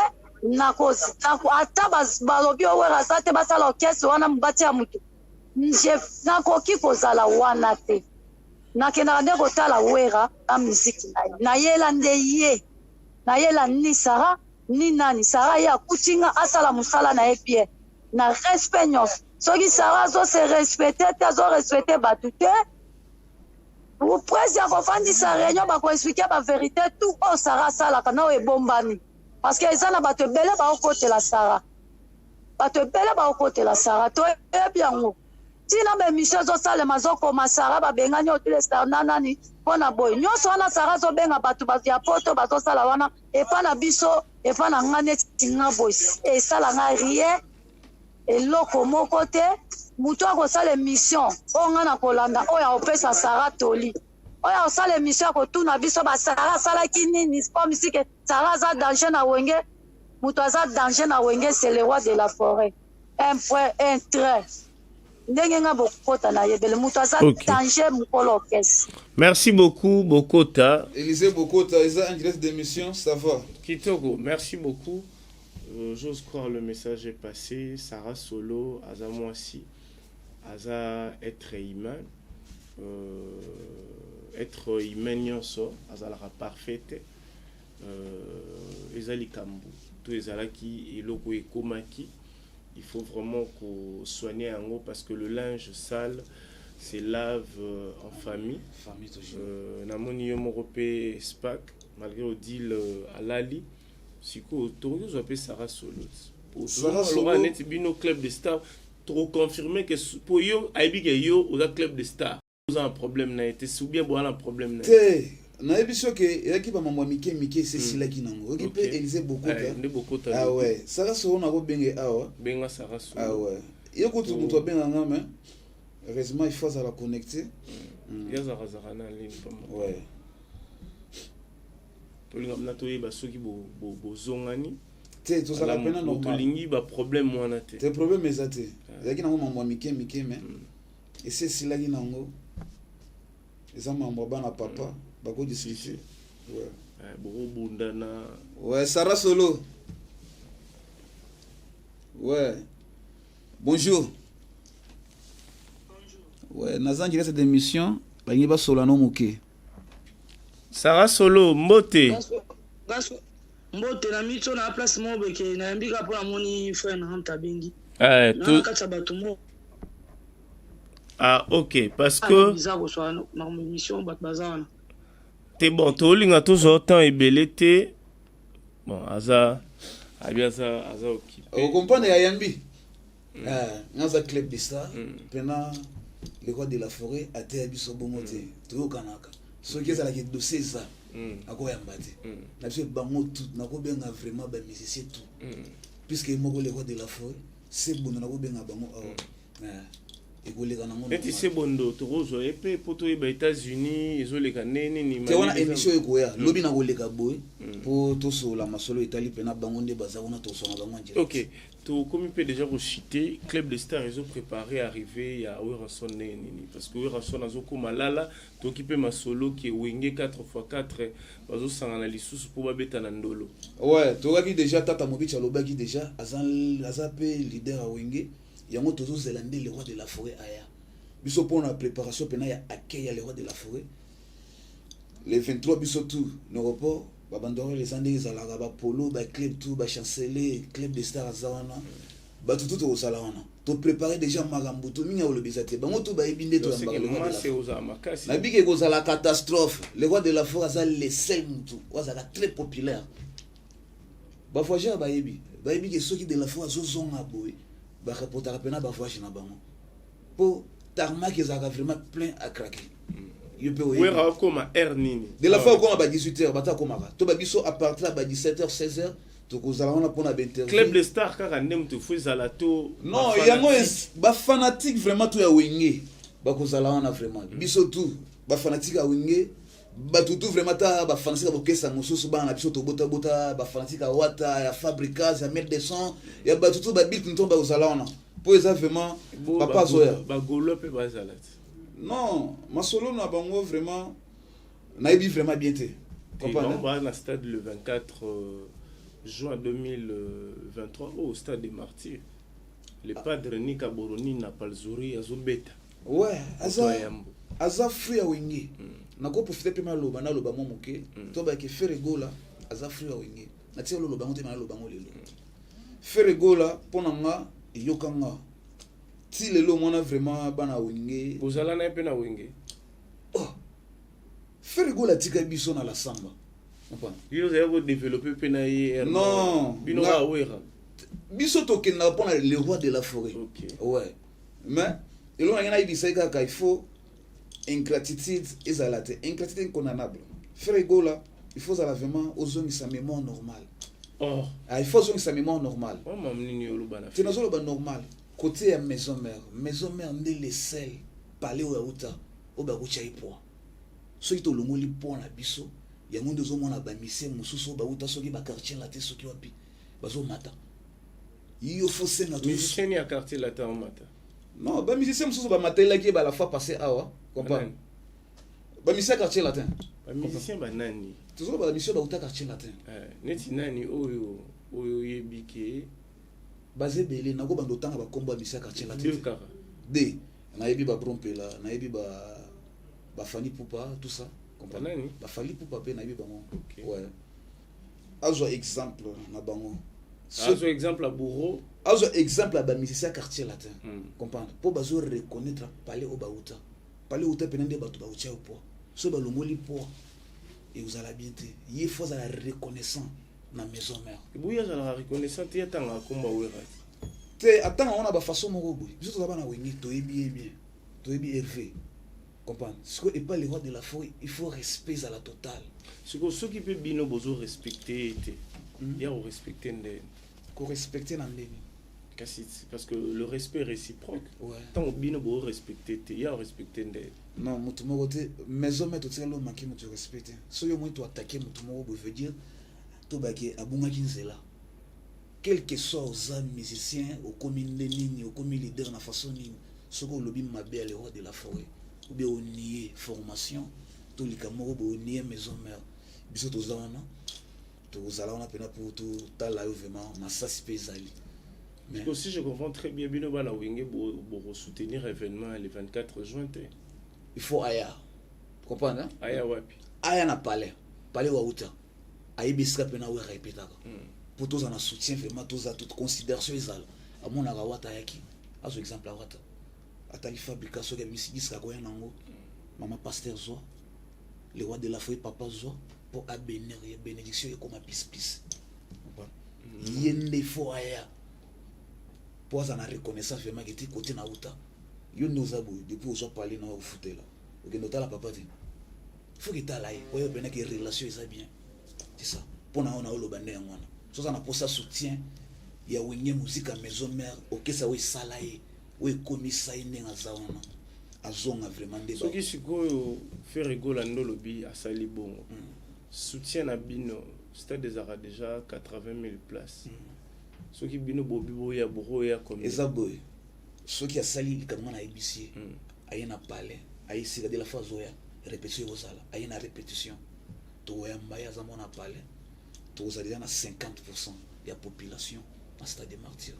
ata balobi owera aza te, basala orchestre wana, mobati ya motu, nakoki kozala wana te. Nakendaka nde kotala Wera na miziki na ye, nayela nde ye. Nayela ni Sarah ni nani. Sarah ye akuti nga asala musala na ye bien na respect nyonso. Soki Sarah azo se respecter te, azo respecter batu te, presse ya kofandisa réunion bako expliquer ba verite tout oyo Sarah asalaka na oyo ebombami. Parce que eza na bato ebele baokotela Sarah. Bato ebele baokotela Sarah, toyebi yango. Tina ba emission ezosalema azokoma Sarah babengani Odile Star na nani mpo na boye nyonso wana. Sarah azobenga bato ya poto bazosala wana epa na biso, epa na nga neti nga boye esala nga rien, eloko moko te. Moto akosala émission oyo nga na kolanda, oyo akopesa Sarah toli, oyo akosala émission akotuna biso ba Sarah asalaki nini, comme si que Sarah aza danger na Wenge. Moto aza danger na Wenge, c'est le roi de la forêt, un point un trait. Ndenge nga Bokota na yebele moto aza danger mokolo orchestre. Merci beaucoup, Bokota. Élysée Bokota eza en direct d'émission, ça va? Kitoko, merci beaucoup. J'ose croire le message est passé. Sarah Solo aza mwasi, aza être humain, être humain nyonso azalaka parfait te. Eza likambo to ezalaki eloko ekomaki, il faut vraiment soigner yango parce que le linge sale se lave en famille. Famille toujours. Namoni yo moko mpe Spack, malgré Odile alali sikoyo, tokoki kozwa mpe Sarah Solo. Sarah Solo. Neti bino Club de Star, tokoconfirme ke po yo ayebi ke yo oza Club de Star, oza na problème na ye te, ou bien boza na problème na ye? Te, nayebi soki eyaki bamambo ya mike mike, esi esilaki nango. Oyoki mpe Élysée Bokota. Eh, nde Bokota. Ah ouais, Sarah Solo nakobenge awa. Benga Sarah Solo. Ah ouais, ye kutu moto abenganga, mais heureusement il faut azala connecté. Ye azalakazaka na ligne pamba. Ouais. Tolinga na toyeba soki bozongani. Te, tozalaka mpena normal. Tolingi baproblème wana te. Te, problème eza te. Ezalaki nango mambo ya mike mike, mais esi esilaki nango. Eza mambo ya bana papa, bakodiscute, ouais. Eh, bokobundana. Ouais, Sarah Solo, ouais, bonjour. Ouais, naza en direct d'émission, balingi basola no moke. Sarah Solo, mbote. Mbote na miso na place moko beke nayambi kaka mpo namoni frère na nga abengi. Eh, na kati ya bato moko. Ah ok, parce que bizarre koswala na émission, bato baza wana. Te, bon, tolinga tozwa temps ebele te. Bon, aza abi aza occupé. Okomprendre, yayambi nga aza Club de Star mpena le roi de la forêt ateya biso bongo te. Toyokanaka, soki ezalaki dossier eza akoyamba te na biso bango tout. Nakobenga vraiment bamusicien tout, puisque moko le roi de la forêt Sebondo, nakobenga bango awa, ekoleka nango. Neti Sebondo, tokozwa ye mpe mpo toyeba États-Unis ezoleka nde nini. Te, wana émission ekoya lobi. Nakoleka boye mpo tosolola masolo etali mpena bango nde baza kuna, tosona bango en direct. Ok, tokomi mpe déjà kochite. Club de Star ezopréparé arrivé ya Werrason ndenge nini? Parce que Werrason azokóma lala, toki mpe masolo ke Wenge 4x4 bazosangana lisusu mpo babeta na ndolo. Ouais, tokaki déjà, tata Mobici alobaki déjà, aza, aza mpe leader ya Wenge. Yango tozozela nde le roi de la forêt aya biso mpona préparation mpena ya accueil ya le roi de la forêt le 23. Biso tout na aéroport, babanderole eza ndenge ezalaka, bapolo, baclub tout, bachancele, Club de Star aza wana, bato tout tokozala wana. Toprépare déjà makambo to mingi akoloba eza te, bango to bayebi nde toyambaka le roi de la Mase ozala makasi. Nabiki ekozala catastrophe. Le roi de la forêt aza le seul mutu oyo azalaka très populaire. Bavoyageur bayebi ke soki de la forêt azozonga boye, bareportaka mpena bavoyage na bango mpo tarmac ezalaka vraiment plein à craquer. Yo mpe oyebi. Wera okoma heure nini? De la fois okoma ba 18 heures, bato akomaka to babiso à partir ya ba 17 heures, 16 heures tokozala wana mpona bainterview. Club de Star kaka nde moto fo ezala to? Non, yango bafanatique vraiment to ya Wenge bakozala wana vraiment. Biso tout bafanatique ya Wenge, bato tout vraiment, ta bafanatique ya bokesa mosusu, bana na biso tobotabota, bafanatique ya Wata, ya Fabricas, ya Mel de Son, ya bato tout babit nton bakozala wana mpo eza vraiment papa azoya. Bagaulois mpe bazala te? Non, masolo na bango vraiment nayebi vraiment bien te. Comprendre? Bango na stade le 24 juin 2023 au stade des Martyrs, le padre Nika Boroni na Palzuri azobeta. Ouais, aza Moto ya yambo. Aza fruit ya Wenge. Nakoprofite mpe maloba, naloba mwa moke to bayeke Ferre Gola. Aza fruit ya Wenge. Natikala oloba yango te, mais naloba yango lelo. Ferre Gola mpo na nga, eyoka nga ti lelo mwana vraiment bana Wenge. Bozala na ye mpe na Wenge? Oh, Ferre Gola atika biso na la samba. Bino ozali kodévelopper mpe na ye? Non. Bino kaka Wera? Biso tokendaka mpona le roi de la forêt. Ouais, mais eloko nange nayebisa ye kaka, il faut ingratitude ezala te, ingratitude incondamnable. Ferre Gola, il faut ozala vraiment ozongisa mémoire normale. Oh. Ah, il faut ozongisa mémoire normale. Oh, nini oloba na? Te, nazoloba normal côté ya maison mère. Maison mère nde le seul palais oyo auta, oyo bakotya ye poids. Soki tolongoli poids na biso, yango nde ozomona bamusiciens mosusu oyo bauta soki baquartier la te, soki wapi, bazomata. Yo faut senga. Musicien ya Quartier Latin omata? Non, bamusicien mosusu bamatelaki ye bala fois passé awa, comprendre, bamusicien ya Quartier Latin. Bamusicien banani? Tozoloba bamusicien bauta Quartier Latin. Neti nani oyo oyebi ke? Baza ebele, nakobanda otanga bakombo ya musicien ya Quartier Latin. Deux kaka. De nayebi babrompela, nayebi ba baFally Ipupa, tout ça. Banani? BaFally Ipupa mpe nayebi bango. Ouais, azwa exemple na bango. Azwa exemple ya bourreau. Azwa exemple ya bamusicien ya Quartier Latin, comprendre, mpo bazo reconnaître palais oyo bauta. Palais outa mpena nde bato bautia yo poids. Soki balongoli poids, ekozala bien te. Ye faut azala reconnaissant na maison mère. Eboyi azalaka reconnaissant te, atangaka komba Wera. Te, atanga ngo na bafaçon moko boye. Biso toza bana Wenge, toyebi ye bien, toyebi Hervé, comprendre. Sikoyo epa le roi de la forêt, il faut respect ezala total. Sikoyo soki mpe bino bozorespecte ye te, ya korespecte ndeni? Korespecte na ndeni? Kasi parce que le respect réciproque, ntango bino borespecte te, ya korespecte ndeni? Non, motu moko te. Maison mère totikali omaki moto respect te. Soki omoni toattaquer motu moko boye, veut dire tobaki abungaki nzela. Quel que soit oza musicien, okomi nde nini, okomi leader na façon nini, soki olobi mabe ya le roi de la forêt ou bien onie formation to likambo moko boye, onie maison mère, biso toza wana, tokozala wana mpena mpo totala yo vraiment, masasi mpe ezali. Mais si je comprends très bien, bino bana Wenge bokosoutenir événement le 24 juin te? Il faut aya, comprendre, hein? Aya wapi? Aya na palais, palais wauta, ayebi esika mpena Wera epetaka, mpo toza na soutien vraiment, toza toute considération ezala. Amonaka Wata ayaki, azwa exemple ya Wata, atali Fabrika, soki abimisi disque, akoya nango. Mama pasteur zwa, le roi de la forêt, papa zwa mpo abénir ye, bénédiction ekoma plus plus. Ye nde faut aya mpo aza na reconnaissance vraiment keti kote na uta. Yo nde oza boye, depuis ozwa pale na ofutela, okende otala papa te, faut ketala ye oyo mpenaki relation eza bien. C'est ça mpo na oyo na oloba nde yango wana. So oza na mposa soutien ya Wenge Musica Maison Mère, okesa oyo esala ye, oyo ekomisa ye ndenge aza wana, azonga vraiment nde. Soki sikoyo Ferre Gola nde olobi asali bongo, soutien na bino, stade ezalaka déjà 80 000 places, soki bino bobi boya, bokoya combien? Eza boye, soki asali likambo nga nayebisi ye, aye na palais, aye sika de la fois, azoya répétition, ekozala aye na répétition, tokoyamba ye, aza mwana palais, tokozala déjà na 50 ya population na stade de Martyr.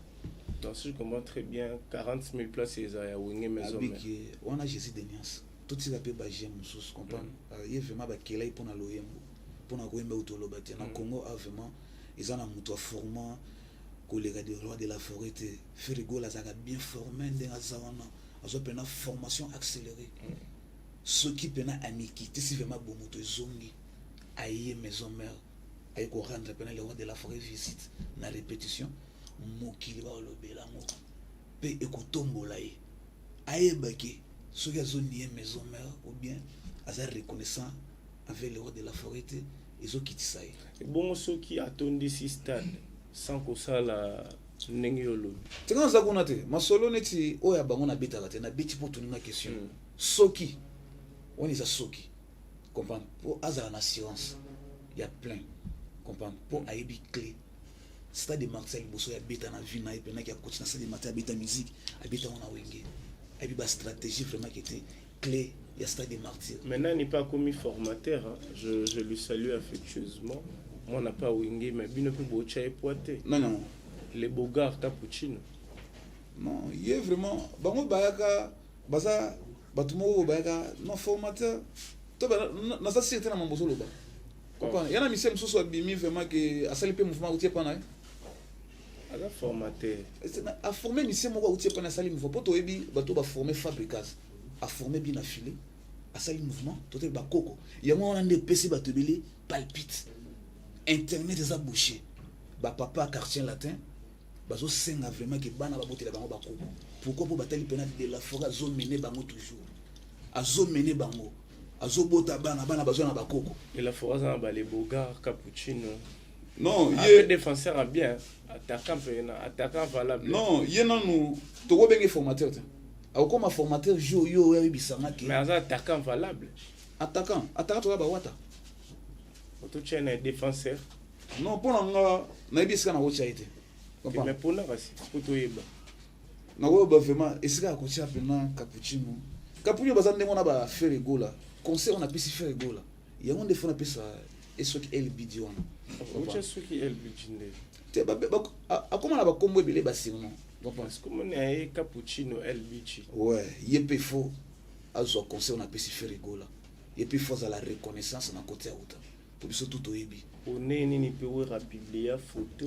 Donc si je comprends très bien, 40 000 places eza ya Wenge Maison Mère? Abiki wana Jésus de Niance, totika mpe baje mosusu, comprendre. Ye vraiment bakela ye mpona loyembo, mpona koyemba oyo toloba te na Congo. A vraiment eza na moto aforma koleka de roi de la forêt te. Ferre Gola azalaka bien formé ndenge aza wana, azwa mpena formation accélérée. Soki mpena amiki te, si vraiment bomoto ezongi, aye maison mère, aye korendre mpena le roi de la forêt visite na répétition, mokili baolobela yango mpe ekotombola ye. Ayebaki soki azonie maison mère ou bien aza reconnaissant avec le roi de la forêt te, ezokitisa ye. Bongo soki atondisi stade sans kosala ndenge yo olobi? Tika, naza kuna te. Masolo neti oyo ya bango nabetaka te. Nabeti mpo toninga question. Soki wana eza soki, comprendre, mpo azala na assurance ya plein, comprendre, mpo ayebi clé stade de Martyr liboso ya beta na vie na ye, mpenaki akoti na stade de Martyr, abeta musique, abeta ngo na Wenge, ayebi bastratégie vraiment kete clé ya stade de Martyr. Maintenant n'est pas comme formateur, hein. Je lui salue affectueusement. Moi n'a pas Wenge, mais bino pe bocha et poité. Non, non. Les Bogart Cappuccino. Non, ye vraiment bango bayaka, baza bato moko bayaka non formateur to naza sûr te na mambo ozoloba. Comprendre? Ya na musicien mosusu abimi vraiment ke asali mpe mouvement, auti epa na ye. Aza formateur. Aforme musicien moko auti epa na, asali mouvement, mpo toyebi bato baforme Fabregas, aforme bina file, asali mouvement. Totebi bakoko yango wana nde epesi bato ebele palpite. Internet eza bouché, bapapa Quartier Latin bazosenga vraiment ke bana babotela bango bakoko. Pourquoi? Mpo batali mpena de la Forêt azomene bango toujours, azomene bango, azobota bana, bana bazwa na bakoko. De la Forêt aza na balebogar Cappuccino. Non. Ye défenseur a bien, attaquant mpe na attaquant valable. Non, ye nanu tokobenge formateur te. Akokoma formateur jour yo oyo ayebisanga ke Mais aza attaquant valable. Attaquant, attaquant toza bawata. Ototia na défenseur. Non, mpo na nga nayebi esika nakotia ye te. Mais mpona kasi po toyeba. Nakoyeba vraiment esika ya kotia mpena Cappuccino. Cappuccino baza ndenge wana. BaFerre Gola, concert wana apesi Ferre Gola, yango nde fo napesa e soki LBD wana. Otya soki LBG nde? Te, akóma na bakombo ebele, basurnom. Komona ye Cappuccino LBG. Ouais, ye mpe fo azwa concert wana apesi Ferre Gola. Ye mpe fo azala reconnaissance na kote ya uta, po biso tu toyebi. One nini mpe Wera publia photo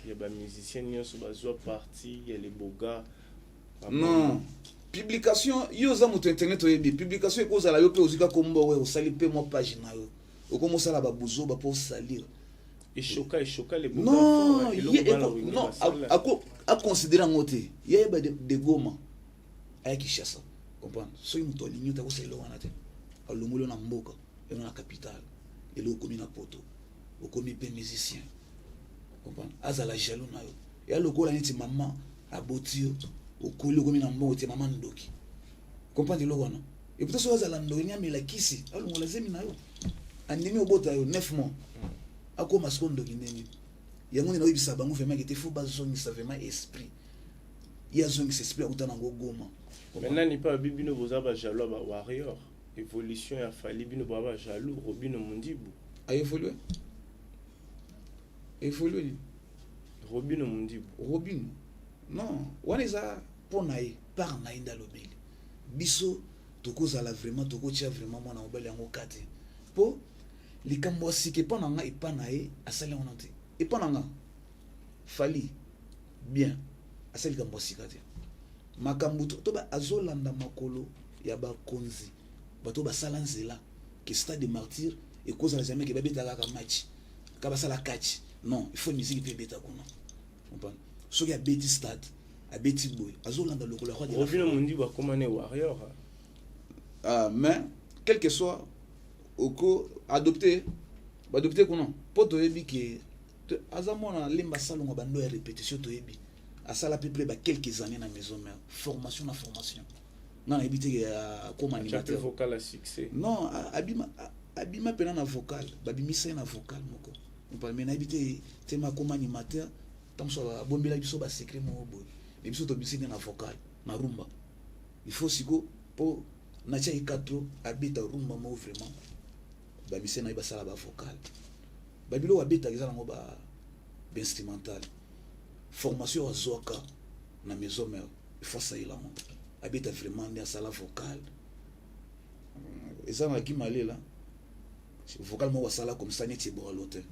ya bamusicien nyonso bazwa parti ya Leboga? Non, publication, yo oza moto internet, oyebi publication ekozala. Yo mpe ozwi kaka kombo oyo, osali mpe mwa page na yo, okomi osala babuzoba mpo osalire. Eshoka, eshoka Leboga. Non, ye non, aconsidere yango te. Ye ayeba de Goma aya Kinshasa, comprendre? Soki moto alingi yo te, akosala eloko wana te. Alongoli yo na mboka yo na capitale, lelo okomi na poto, okomi mpe musicien, comprendre? Azala jaloux na yo ya lokola neti mama aboti yo, okoli, okomi na mbongo te, mama ndoki, comprendre eloko wana? Et pourtant soki azala ndoki, ni amela kisi alongola zemi na yo. Andimi obota yo 9 mois, akoma siko ndoki ndenge yango nde naoyebisa bango vraiment ke te, faut bazongisa vraiment esprit. Ye azongisa esprit akuta nango Goma. Mais nani mpe abi bino boza bajaloux ya bawarrior, évolution ya Fally, bino boza bajaloux. Robino Mundibu. Aévolue, évolue nini? Robino Mundibu. Robino, non, wana eza mpo na ye, part na ye nde alobeli. Biso tokozala vraiment, tokotia vraiment mwana mobali yango kati, mpo likambo ya sika epa na nga, epa na ye asali yango na te. Epa na nga, Fally bien asali likambo ya sika te. Makambo to azolanda makolo ya bakonzi, bato basala nzela ke Stade de Martyr ekozala jamais ke babeta kaka match, ka basala catch. Non, il faut musique mpe ebeta kuna, comprendre? Soki abeti stade, abeti boye, azolanda lokolo ya roi de la Robino Mundibu akóma ne warrior. Ah, mais quel que soit oko adopté, baadopté kuna, mpo toyebi ke aza mwana Lemba Salongo, bando ya répétition. Toyebi asala peu près ba quelques années na Maison Mère, formation na formation. Nga nayebi te ke akoma animateur. Vocal à succès. Non, abima, abima mpena na vocal, babimisa ye na vocal moko, mais nayebi te tema akoma animateur. Ntango mosusu abombelaki biso basecret moko boye, mais biso tobimisi nde na vocal na rumba. Il faut siko mpo natia ye katro abeta rumba moko vraiment. Bamise na ye basala bavocal, babiloko abetaka eza nango ba bainstrumental. Formation azwaka na Maison Mère, il faut asalela yango, abeta vraiment nde asala vocal. Eza na kimalela vocal moko asala comme ça neti ebwalo te.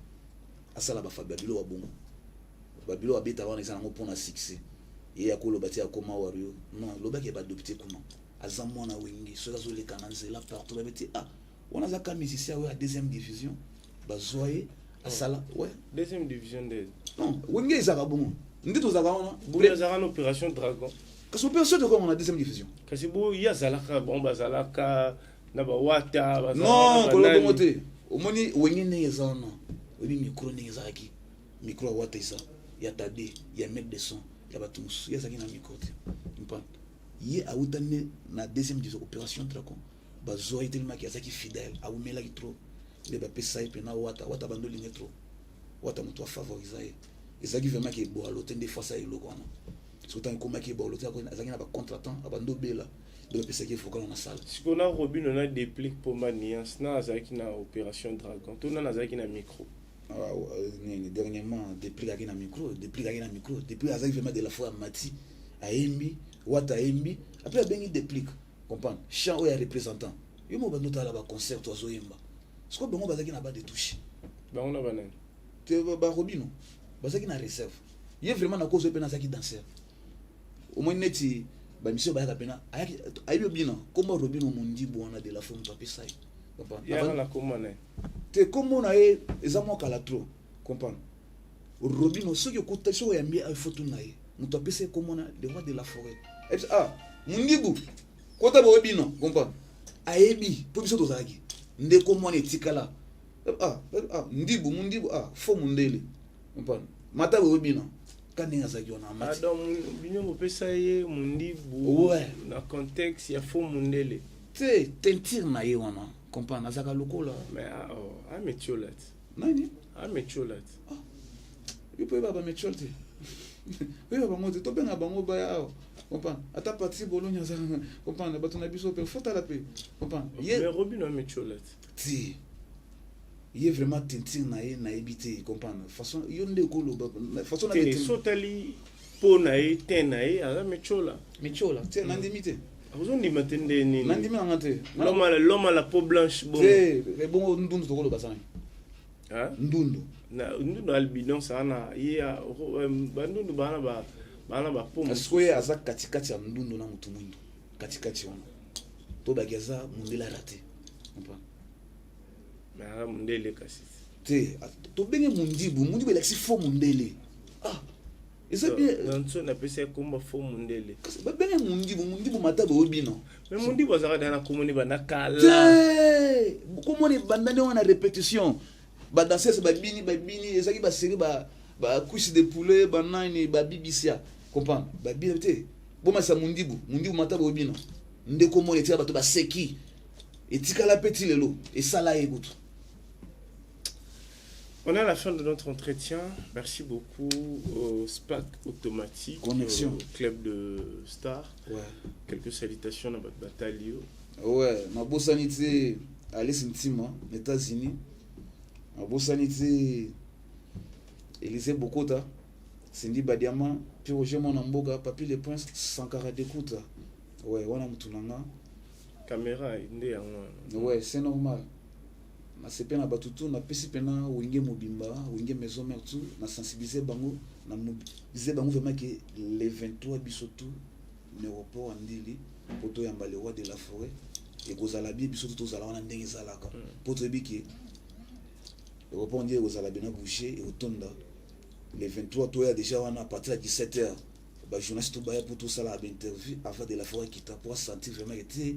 Asala babiloko ya bongo, babiloko abetaka wana eza nango mpona succès. Ye ya koloba ti akoma wario, non, lobaki ya baadopte kuna. Aza mwana Wenge. Soki azoleka na nzela partout, babeti: "Ah, wana aza ka musicien oyo ya deuxième division." Bazwa ye, asala, ouais. Deuxième division nde? Non, Wenge ezalaka bongo nde tozalaka wana. Boye azalaka na Opération Dragon. Kasi opération tokongo na deuxième division. Kasi bo ye azalaka bon, bazalaka na bawata. Non, koloba bongo te. Omoni Wenge ndenge eza wana, oyebi micro ndenge ezalaki, micro ya Wata, eza ya Tade, ya maître de son, ya bato mosusu. Ye azalaki na micro te. Mpana ye awuta nde na deuxième division, Opération Dragon. Bazwa ye telemaki, azalaki fidèle, awumelaki trop, nde bapesa ye mpena Wata. Wata bando olinge trop, Wata moto afavorisa ye. Ezalaki vraiment ke ebwalo te nde fasa eloko wana. Soki ntango ekomaki ebwalo te, azalaki na bacontretemps, abando obela, nde bapesaki ye vocal na sala. Sikoyo na Robino na Déplique Pomba Nuance, na azalaki na Opération Dragon to nani azalaki na micro? Nini, dernièrement Déplique azalaki na micro. Déplique azalaki na micro. Déplique azalaki vraiment de la foi. Mati ayembi, Wata ayembi, après abengi Déplique, comprendre? Chant oyo ya représentant, yo mo bando otala baconcert to azoyemba. Sikoyo bango bazalaki na ba de touche. Bango na banani? Te, barobino bazalaki na réserve. Ye vraiment nakozwa mpe nazalaki danseur. Omoni neti bamisio bayaka mpena, ayebi obina. Kombo Robino Mondibu wana de la fo moto apesa ye. Yaka na kombo na ye. Te, kombo na ye eza mwa kala trop, comprendre. Robino, soki okuta, soki oyambi ye, foto na ye, moto apesa ye kombo na le roi de la forêt. Ebisa, ah, Mondibu, kota boye bino, comprendre. Ayebi mpo biso tozalaki nde kombo wana etikala. Ah, ah, Ndibu, Mundibu, ah, fo mundele, comprendre. Mata boye bino ka ndenge azalaki wana amati. Ah, donc bino bopesa ye Mundibu na contexte ya faux mundele. Te, teinture na ye wana, comprendre, azalaka lokola. Mais ah, oh, ametiola te. Nani? Ametiola te. Ah, yo mpo oyeba bametiole te, oyeba bango te, tobenga bango baya awa, comprendre. Ata Patri Bologna aza, comprendre, bato na biso mpe fotala mpe, comprendre ye. Mais Robino ametiola te. Te, ye vraiment teinture na ye nayebi te, comprendre, façon yo nde okoloba façon na te. So otali mpo na ye te, na ye aza metiola. Metiola te, nandimi te. Ozondima te nde nini? Nandimi nanga te. L'homme à la peau blanche, bongo te. Ebongo ndundu tokoloba sana? Hein? Ndundu. Na ndundu albino sana ye, bandundu bana ba bana ba peau. Sikoyo ye aza katikati ya ndundu na motu mwindu, katikati wana tobaki aza mondele arate, comprendre. Mais aza mondele kasi. Te, tobenge Mundibu. Mundibu elakisi fo mondele. Ah, eza bien. Donc so napesi ye komba fo mondele. Kasi babenge Mundibu, Mundibu mata boye bino. Mais Mundibu azalaka da na komoni banda kala. Te, komoni banda nde wana répétition, badanseuse babini, babini, ezalaki basérie ba ba cuisse de poulet, banani babibisia, comprendre, babina te, bomasa Mundibu, Mundibu mata boye bino nde komona etika bato baseki, etikala mpe ti lelo esala ye kutu. On est à la fin de notre entretien. Merci beaucoup au SPAC Automatique, Connexion. Au club de stars. Quelques salutations dans votre bataille. Ouais, nabosani te Alice Ntima na États-Unis, nabosani te Élysée Bokota, Cindy Badiama, puis Roger Mwana Mboka, Papi le Prince, Sankara Dekuta. Ouais, wana mutu na nga. Caméra nde yango wana. Ouais, c'est normal. Nasepe na bato tu, napesi mpena Wenge mobimba, Wenge Maison Mère tu, na sensibiliser bango, na mobiliser bango vraiment ke le 23 biso tu na aéroport ya Ndili mpo toyamba le roi de la forêt. Ekozala bien, biso tu tozala wana ndenge ezalaka, mpo toyebi ke aéroport Ndili ekozala bena bouger, ekotonda. Le 23 toya déjà wana à partir ya 17 heures, bajournaliste tobaya mpo tosala bainterview avant de la forêt kita, po asentir vraiment ke te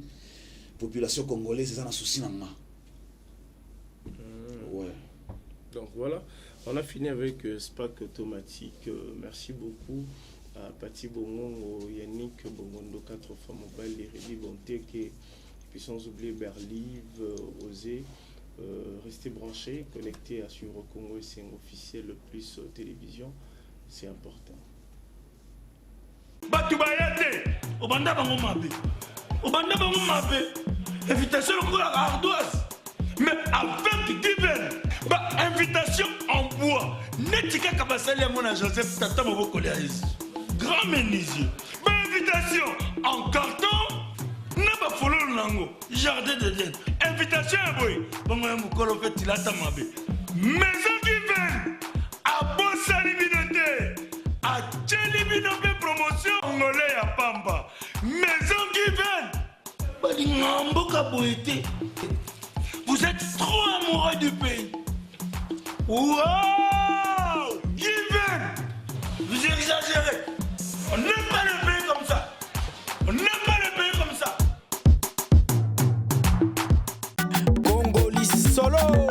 population congolaise eza na souci na nga. Ouais. Donc voilà, on a fini avec SPAC Automatique. Merci beaucoup à Pati Bongongo, Yannick Bongondo, quatre fois mobile, Rémi Bonteke, et puis sans oublier Berlive, Osé. Restez branchés, connectés à suivre Congo et officiel plus télévision, c'est important. Bato baya te, obanda bango mabe, obanda bango mabe, invitation lokola ardoise, mais avec given ba invitation en bois neti kaka basali yango na Joseph tata mobokoli ya Yesu, grand menuisier, ba invitation en carton na bafololo nango jardin d'Eden, invitation ya boye bongo ya mokolo mpe tilata mabe. Maison Given abosani bino te, atieli bino mpe promotion ngole ya pamba. Maison Given balinga mboka boye te. Vous êtes trop amoureux du pays. Wow, Given, vous exagérez. On n'aime pas le pays comme ça, on n'aime pas le pays comme ça. Congoli solo.